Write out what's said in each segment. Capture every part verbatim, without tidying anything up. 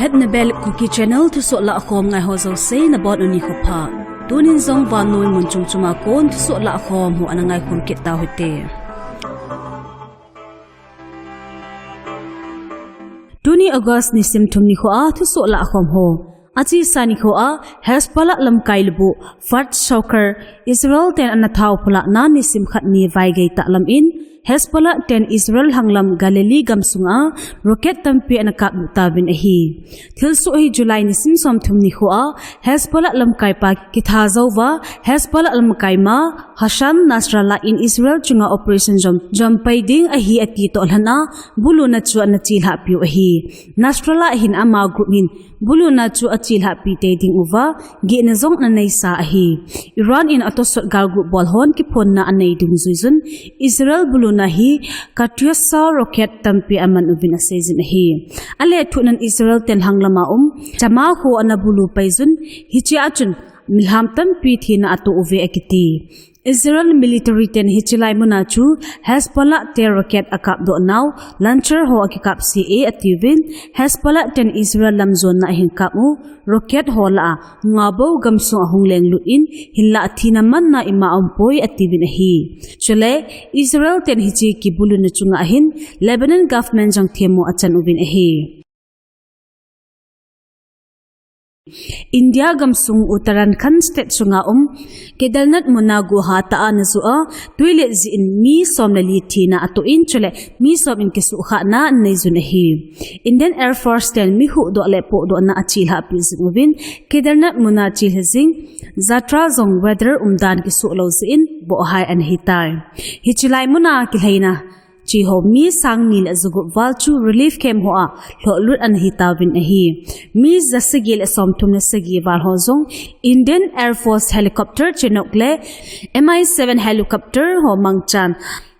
Hetna bel Kuki Channel thusoh lahkhom ngai ho jouse nabonun nikho pha. Tunin jong vannoi mun chom choma kon thusoh lahkhom ho ana ngaikhom kit tau hite. Tuni August nisim thum nikho a thusoh lahkhom ho. Achesa nikho a Hezbollah lamkai lubuh Fuad Shukr Israel ten ana thao pulahna nisim khat ni vaigei tah lam in Hezbollah ten Israel lhanglam Galilee gamsunga rocket tampi ana kap lut tauvin ahi. Thilsoh hi July nisim somthum nikho a Hezbollah lamkai pa kitha jouva Hezbollah lamkai ma Hassan Nasrallah in Israel chunga operation jom, jom pai ding ahi ati toh lhon a buluna chu ana chelhahpiu ahi. Nasrallah hin ama group hin buluna chu achelhahpi tei ding uva gihna jong ana neisa ahi. Iran in atosot gal group bol hon kiphonna anei dungjui jun Israel buluna hi Katyusha rocket tampi aman uvin aseijin ahi. Alethuhnan Israel ten lhanglama um Chama kho ana bulu paijun hichea chun milham tampi thina ato uve akiti. Israel military ten hiche lai muna chu Hezbollah te rocket akapdoh nau launcher ho akikapse e atiuvin, Hezbollah ten Israel lam jonna ahin kap u rocket ho lah a ngabou gamsung ahung lenglut in, hinlah thina manna ima aumpoi atiuvin ahi. Chule Israel ten hiche kibuluna chunga hin Lebanon government jong themmo achan uvin ahi. India gamsung Uttarakhand state sunga um Kedarnath muna gohatah a ana ju a, twilet jeh in mi som le li thina atoh in chule mi som in kisuhkhahna aneijun ahi. Indian Air Force ten mi huhdoh le pohdohna achelhahpi jing uvin Kedarnath muna chelha jing jatra jong weather umdan kisuh lou jeh in bohhai ana hitai. Hiche lai muna kilhaina cheho mi sang ni le jagup val chu relief camp hoa lhohlut ana hitauvin ahi. Mi jasagi le somthum le sagi val ho jong Indian Air Force helicopter Chinook le M I seven helicopter ho mangchan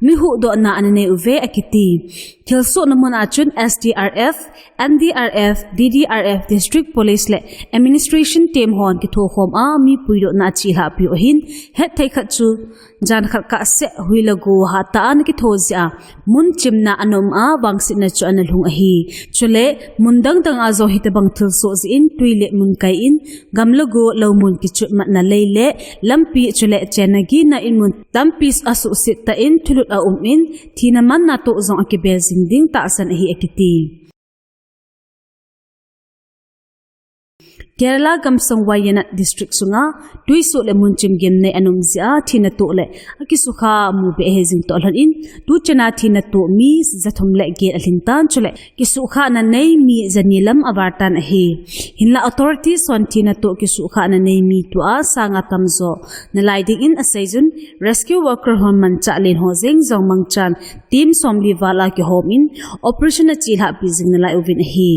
mi huhdohna ana nei uve akiti. Thilsohna muna chun S D R F, N D R F, D D R F, District Police le Administration team hon kithokhom a mi puidohna achelhahpiu ahin, hetthei khat chu jan khat kahseh hui le go hatah a ana kitho jeh a mun chimna ana um a vangsetna chu ana lhung ahi. Chule mun dang dang a jong hitobang thilsoh jeh in twi le mun kai in gam le go lou mun kichutmatna lei le lampi chule chenna gihna in mun tampi asuhset tah in thulut aum in thina manna toh jong akibel jing ding tahsan ahi akiti. Kerala gamsung Wayanad district sunga twisoh le munchim gimnei ana um jeh a thina toh le akisukha mu beh ahi jing toh lhon in tuchan a thina toh mi jathum le get alhing tan chule kisuhkhahna nei mi jani lam avar tan ahi. Hinlah authorities hon thina toh kisuhkhahna nei mi tua sanga tamjo nalai dingin aseijun rescue worker hon manchah len ho jeng jong mangchan team somli val a kihom in operation achelhahpi jing nalai uvin ahi.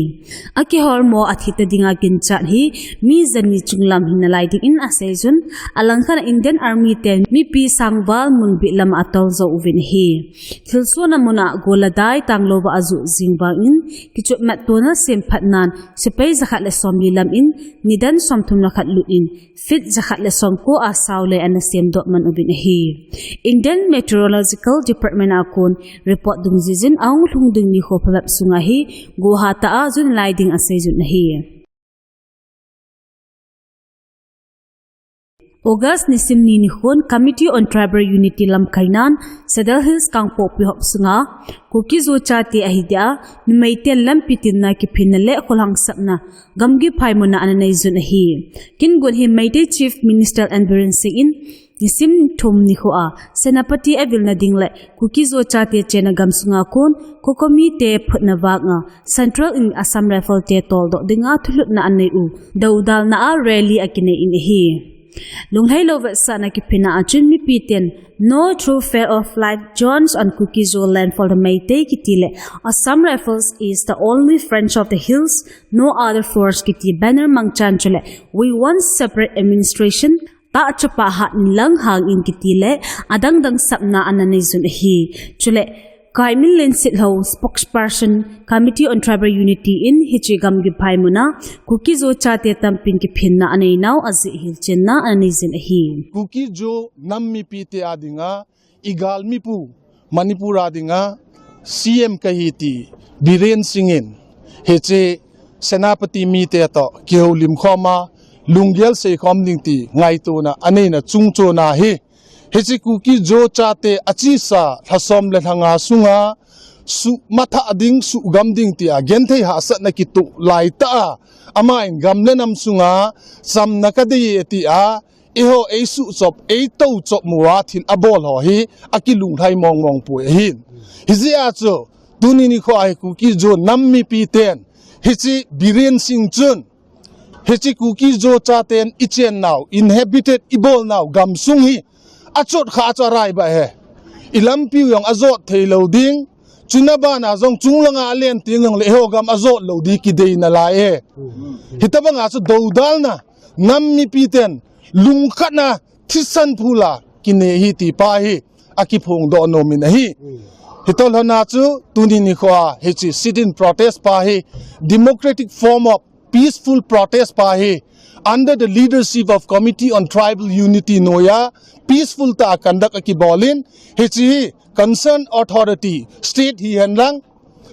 Akiholmo athi ta dinga ginchat hi mi jani chunglam hi nalai dingin aseijun, alangkhat a Indian Army ten mipi sang val mun bit lam a atol jou uvin ahi. Thilsohna muna gol le dai tanglouva ajuh jing vangin kichutmat tona semphatnan sepai jakhat le somli lam in nidan somthum le khat lut in feet jakhat le somko a sao le ana semdoh man uvin ahi. Indian Meteorological Department a kon report dungjuijin ahung lhung ding nikho phabep sunga hi gohatah a ju nalai ding aseijun ahi. August nisim ni nikhon Committee on Tribal Unity lamkainan Sadar Hills Kangpokpi hop sunga Kuki-Zo chate ahi dia numei ten lampi tinna kiphinna le kholhang sapna gamgi phai muna ana neijun ahi. Kingun hi Meitei Chief Minister N Biren Singh in nisim thum nikho a Senapati avilna ding le Kuki-Zo chate chenna gamsunga kon COCOMI te phutna vanga Central in Assam Rifle te toldoh dinga thulutna anei u doudalna a rally akinei in ahi. Lunglhailou vetsahna kiphinna a chun mipi ten No through fear of life jones on Kuki-Zo land for the Meitei kiti le Assam Rifles is the only friends of the hills, no other force kiti banner mangchan chule We want separate administration, tah chapa hat ni lang hang in kiti le adang dang sapna ana neijun ahi. Chule Kaiminlen Sitlhou, spokesperson, Committee on Tribal Unity in hiche gamgi phai muna Kuki-Zo chate tampin kiphinna aneinau ajeh hilchenna ananei jin ahi. Kuki-Zo nam mipite a dinga, igalmipu, Manipur a dinga C M kahi ti Biren Singh in hiche Senapati mite toh kihoulim khoma lunggel seikhom ding ti ngaitona aneina chungchona hi, hiche Kuki-Zo chate achesa lhasom le lhanga sunga suhmathah ding, suhgam ding tia genthei hahsatna kitoh laitah a, aman gam le nam sunga chamna kadei e tia, eiho eisuhchop, eitou chop uva thil abol ho hi akilunglhai mongmong poi ahin. Hijeh a chu tuni nikho a hi Kuki-Zo nam mipiten hiche Biren Singh chun hiche Kuki-Zo chaten ichennau, inhabited ibolnau gamsung hi achot kha chu araiba he. Ilampiu jong ajot theilou ding, chuna bana jong chunglanga alen teng jongle eiho gam ajot lou ding kidei nalai e. Hitobanga chu doudalna, nam mipiten lungkhatna, thisan phula kinei ahi ti pa hi akiphongdoh nomin ahi. Hitobanga chu tuni nikho a hiche sit-in protest pa hi democratic form of peaceful protest pa hi under the leadership of Committee on Tribal Unity noiya peaceful tah a conduct akibolin, hiche hi concerned authority, state hihen lang,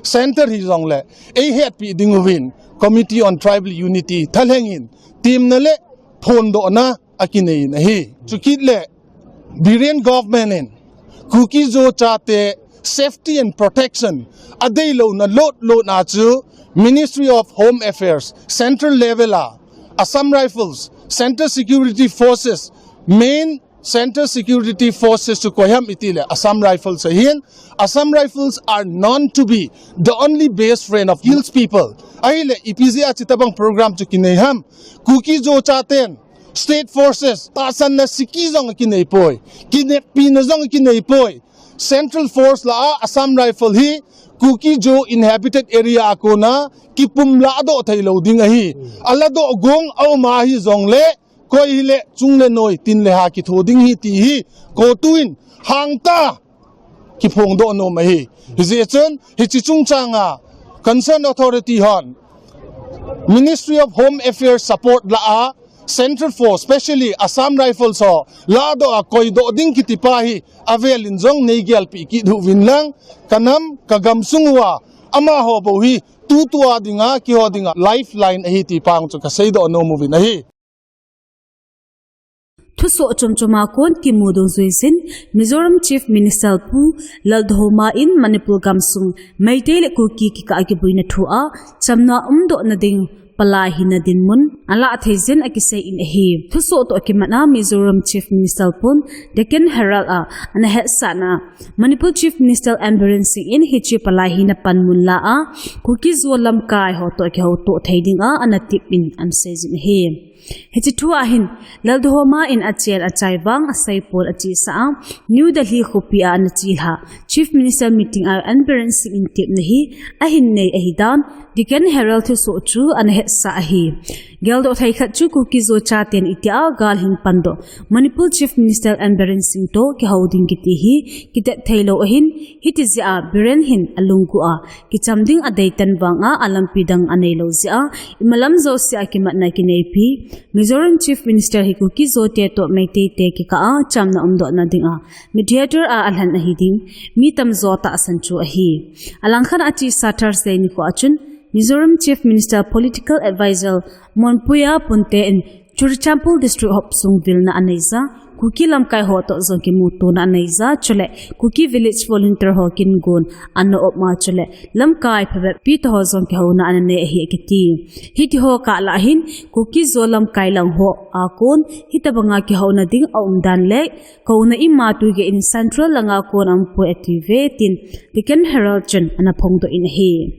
center hijongle eihetpi dinguvin Committee on Tribal Unity thalhengin temna le phondohna akinei in ahi. Chukit le Biren government in Kuki-Zo chate safety and protection adeilouna lotlot a chu Ministry of Home Affairs, central level a Assam Rifles, Central Security Forces, main Central Security Forces chu koiham itile Assam Rifles ahin, Assam Rifles are known to be the only best friend of hills people. Ahile ipi jeh a chutobang program chu kinei ham? Kuki-Zo chaten State Forces tahsanna siki jong akinei poi, kinepina jong akinei poi. Central Force lah a Assam Rifle hi Kuki-Zo inhabited area a kona kipum lahdoh theilou ding ahi. Aladoh gong aum ahi jongle, koi hile chung le noi, tin le ha kitho ding ahi ti hi CoTU in hangtah a kiphongdoh nom ahi. Hijeh chun hiche chungchanga concerned authority hon Ministry of Home Affairs support lah a Central Force, specially Assam Rifles ho lahdoh a koidoh ding kiti pa hi avelin jong neigelpeh kit uvin lang, kanam kagamsung uva amaho bou hi tutua dinga, keiho dinga lifeline ahi ti pa chu kaseidoh nom uvin ahi. Thusoh chomchom a kon kimu dungjuijin, Mizoram Chief Minister Pu Lalduhoma in Manipur gamsung Meitei le Kuki kikah a kiboina thu a chamna umdohna ding palai hina dinmun alah theijin akisei in ahi. Thusoh toh akimat a Mizoram Chief Minister Pun Deccan Herald a ana hetsahna, Manipur Chief Minister N Biren Singh in hiche palai hina panmun lah a Kuki-Zo lamkai ho toh kihoutoh thei dinga ana tep in aseijin ahi. Hiche thu a hin, Lalduhoma in achen achai vang aseipon achesa a, New Delhi khopi a ana chelha Chief Minister meeting a N Biren Singh in tepna hi ahin nei ahidan, Deccan Herald thusoh chu ana hetsah ahi. Geldoh thei khat chu Kuki-Zo chaten itih a gal hin pandoh Manipur Chief Minister N Biren Singh toh kihou ding kiti hi kitet theilou ahin, hiti jeh a Biren hin alunggu a kicham ding adeitan vanga alampi dang aneilou jeh a, imalam jousea kimatna kineipi Mizoram Chief Minister hi Kuki-Zo te toh Meitei te kikah a chamna umdohna dinga mediator a alhen ahi ding mi tamjo tahsan chu ahi. Alangkhat a achesa Thursday nikho a chun Mizoram Chief Minister Political Advisor Monpuia Punte in Churachandpur District hopsung vilna aneija, Kuki lamkai ho toh jong kimutona aneija, chule Kuki Village Volunteer ho kingon ana um a, chule lamkai phabep pi toh ho jong kihouna ananei ahi akiti. Hitiho kah lah hin Kuki-Zo lamkai lang ho a kon hitobanga kihouna ding aumdan le kouna ima tuigeh in Central langa kon aumpoi atiuve tin Deccan Herald chun ana phongdoh in ahi.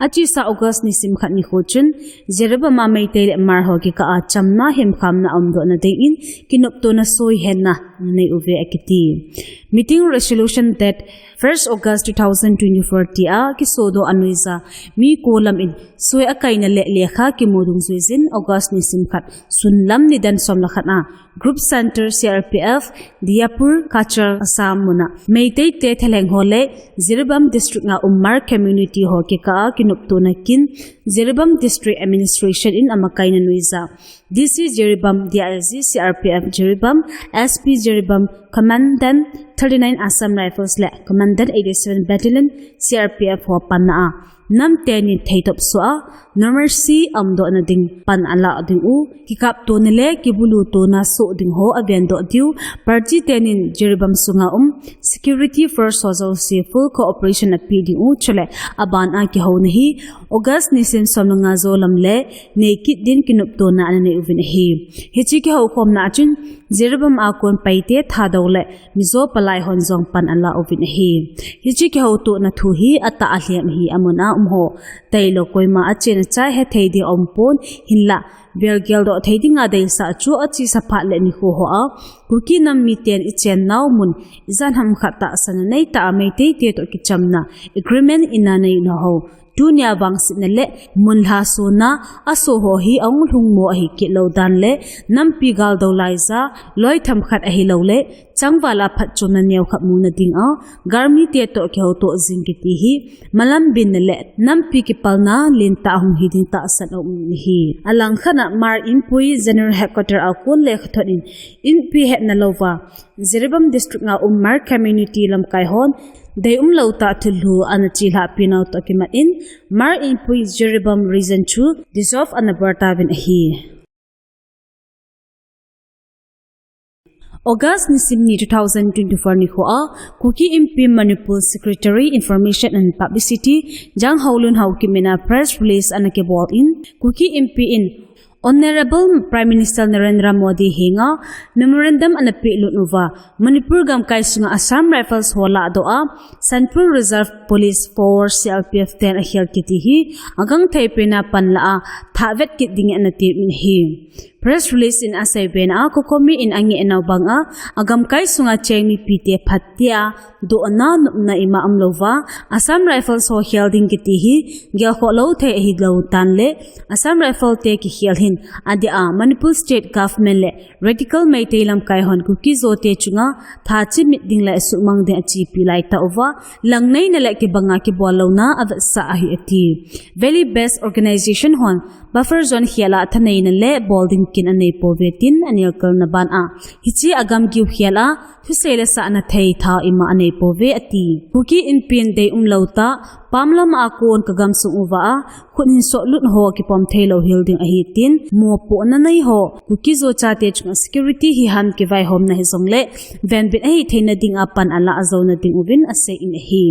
Achesa August nisim khat nikho chun Jiribam a Meitei le Hmar ho kikah a chamna hemkhamna aumdohna dingin kinoptona soihenna ananei uve akiti. Meeting resolution date first August two thousand twenty-four tia kisodoh anuija mi ko lam in soi akaina le lekha kimu dungjuijin August nisim khat sunlam nidan som le khat a Group Center C R P F, Diyapur, Cachar, Assam muna Meitei te thalheng ho le Jiribam District a um Hmar community ho kikah a kinoptona kin Jiribam District Administration in amakaina nuija D C Jiribam, D I G C R P F Jiribam, S P Jiribam, Commandant thirty-nine Assam Rifles le Commandant eighty-seven Battalion C R P F ho panna a nam teni theitop soh a normalcy umdohna ding pan alah ding u, kikaptona le kibulutona soh ding ho avendoh diu, party tenin Jiribam sunga um security force ho jouse full cooperation ape ding u, chule aban a kihouna hi August nisim som le nga jou lam le neikit din kinoptona ananei uvin ahi. Hiche kihoukhomna a chun Jiribam a kon Paite, Thadou le Mizo palai hon jong pan alah uvin ahi. Hiche kihoutona thu hi atah alhem ahi, amun a um ho tailou koima achen achai hethei ding aumpon, hinla velgeldoh thei dinga deisah chu achesa phat le nikho ho a Kuki nam miten ichennau mun ijat ham khat tahsan a neitah a Meitei te toh kichamna agreement ina neina ho tunia vangsetna le mun lhasona asoh ho hi ahung lhungmo ahi kit lou dan le nampi galdou laija loi themkhat ahilou le changval a phatchomna neokhat muna dinga galmite toh kihoutoh jing kiti hi malambinna le nampi kipalna lentah hung hiding tahsan aum in ahi. Alangkhat a Hmar Inpui General Headquarter a kon lekhathot in Inpi hetna louva Jiribam District a um Hmar community lamkai hon deium lou tah thulhu ana chelhahpi nau toh kimat in Hmar Inpui Jiribam Region chu dissolve ana bol tauvin ahi. August nisim ni two thousand twenty-four nikho a Kuki Inpi Manipur Secretary Information and Publicity Janghaolun Haokip in a press release ana kibol in Kuki Inpi in Honorable Prime Minister Narendra Modi henga memorandum ana pelut uva Manipur gamkai sunga Assam Rifles ho lahdoh a Central Reserve Police Force C R P F ten akhel kiti hi agangthei pena panla a thahvet kit ding ana tiuvin ahi. Press release in asei bena a COCOMI in angehnau banga agamkai sunga cheng mipite phattia dohna nopna ima umlouva Assam Rifles ho khel ding kiti hi gelkhoh lou thei ahilou tan le Assam Rifle te kikhel hin adeh a Manipur State Government le radical Meitei lamkai hon Kuki-Zo te chunga thachimit ding le suhmang ding achepi laitah uva langneina le kibanga kibol louna avetsah ahi ati. Valley based organization hon buffer zone khel a thaneina le bol ding kin anei pouve tin anelkalna ban a hiche agamgiu khel a thusei le sahna thei tha ima anei pouve ati. Kuki Inpi in deium lou tah pamlam a kon kagamsung uva a khut hin sohlut ho kipom theilou hel ding ahi tin mopohna nei ho Kuki-Zo chate chunga security hihen kivaihomna hijongle venbit ahi theina dinga pan alah jouna ding uvin asei in ahi.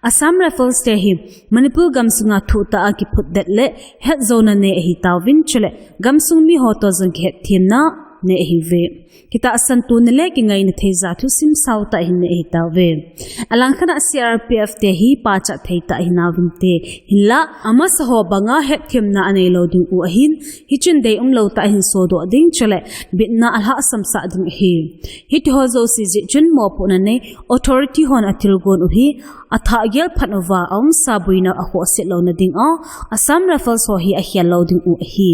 Assam Rifles te hi Manipur gamsunga thuhtah a kiphutdet le hetjouna nei ahitauvin chule gamsung miho toh jong kihetthemna nei ahiuve. Kitahsan tona le kingaina theija thusim saotah ahin nei ahitauve. Alangkhat a C R P F te hi pachat theitah ahinauvinte hinla amasaho banga hetthemna aneilou ding u ahin hichun deium lou tah ahin sodoh ding chule bitna alhahsamsah ding ahi. Hitiho jouse jeh chun mopohna nei authority hon athilgon u hi athah gel phat uva aumsa boina akhohset louna dinga Assam Rifles ho hi akhel lou ding u ahi.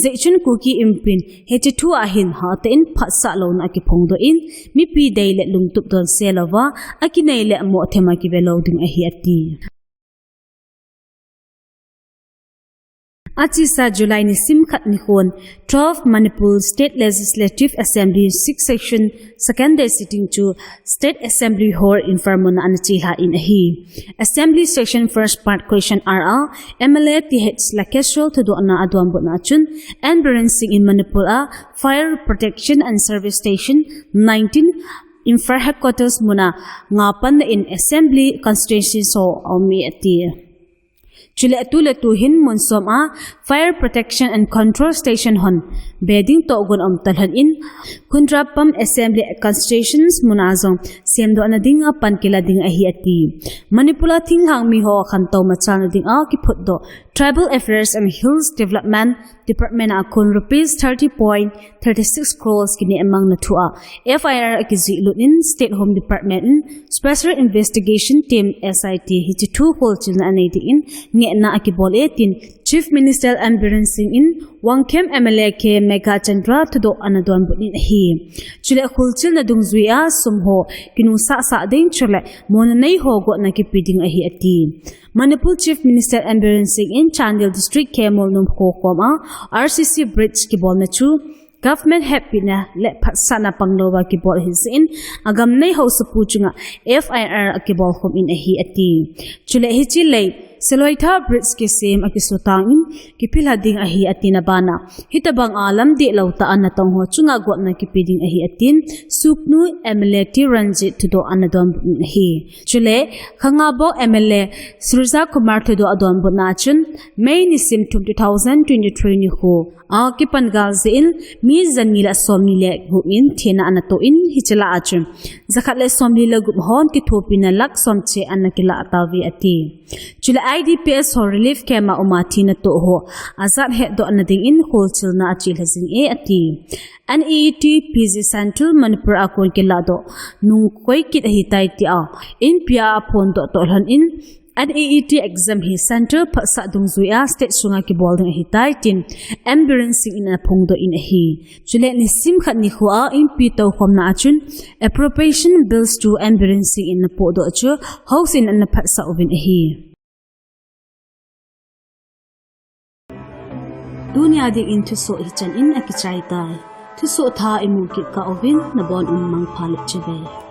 Jeh chun Kuki Inpi in hiche thu a hin hatah in phatsah louna akiphongdoh in mipi dei le lungtup donse louva akinei le mohthem a kive lou ding ahi ati. Achesa July nisim khat nikhon twelve Manipur State Legislative Assembly six session second day sitting chu State Assembly Hall Imphal muna ana chelha in ahi. Assembly session first part question hour a M L A Th Lakeshwar thudohna adonbutna chun N Biren Singh in Manipur a Fire Protection and Service Station nineteen Imphal headquarters muna ngapanna in Assembly constituency ho aume ati. Chule atu le tuhin mun som a Fire Protection and Control Station hon beding tohgon aum talhon in Khundra Pam Assembly constituency muna jong semdohna dinga pan kila ding ahi ati. Manipur a thinglhang miho khantou machalna dinga kiphutdoh Tribal Affairs and Hills Development Department a kon rupees thirty point thirty six crores kineh mang na thu a F I R akijih lut in State Home Department in Special Investigation Team, S I T, hiche thu kholchilna anei ding in ngehna akibol e tin Chief Minister N Biren Singh in Wangkhem M L A K Meghachandra thudoh ana donbut in ahi. Chule kholchilna dungjui a sum ho kinungsah sah ding chule mona nei ho gotna kipe ding ahi ati. Manipur Chief Minister N Biren Singh in Chandel District K Molnom kho kom a R C C bridge kibolna chu government hepina le phatsahna panglouva kibol ahi jeh in agam nei haosapu chunga F I R akibol khum in ahi ati. Chule hiche lei Seloitha bridge kisem akisutang in kiphilha ding ahi atina bana hitabang a lam dihlou tah a natong ho chunga gotna kipe ding ahi atin Sugnu M L A T Ranjit thudoh ana donbut in ahi. Chule Khangabok M L A Surja Kumar thudoh adonbutna a chun May nisim thum two thousand twenty-three nikho a kipan gal jeh in mi jani le somni le gup in thina ana toh in hiche lah a chun jakhat le somli le gup hon kithopina lakh somcheng ana kilah tauve ati. Chule I D P S ho relief camp a um a thina toh ho ajat hetdohna ding in kholchilna achelha jing e ati. N E E T P G Centre Manipur a kon kilahdoh nung koi kit ahitai tia inpi a aphondoh toh lhon in N E E T exam hi centre phatsah dungjui a state sunga kibol ding ahitai tin N Biren Singh in aphongdoh in ahi. Chule nisim khat nikho a inpi toukhomna a chun appropriation bills chu N Biren Singh in apohdoh chu House in ana phatsah uvin ahi. Tunia dingin thusoh hichan in akichai tai. Thusoh thah imu kit kah uvin nabon un mangpha le chibai.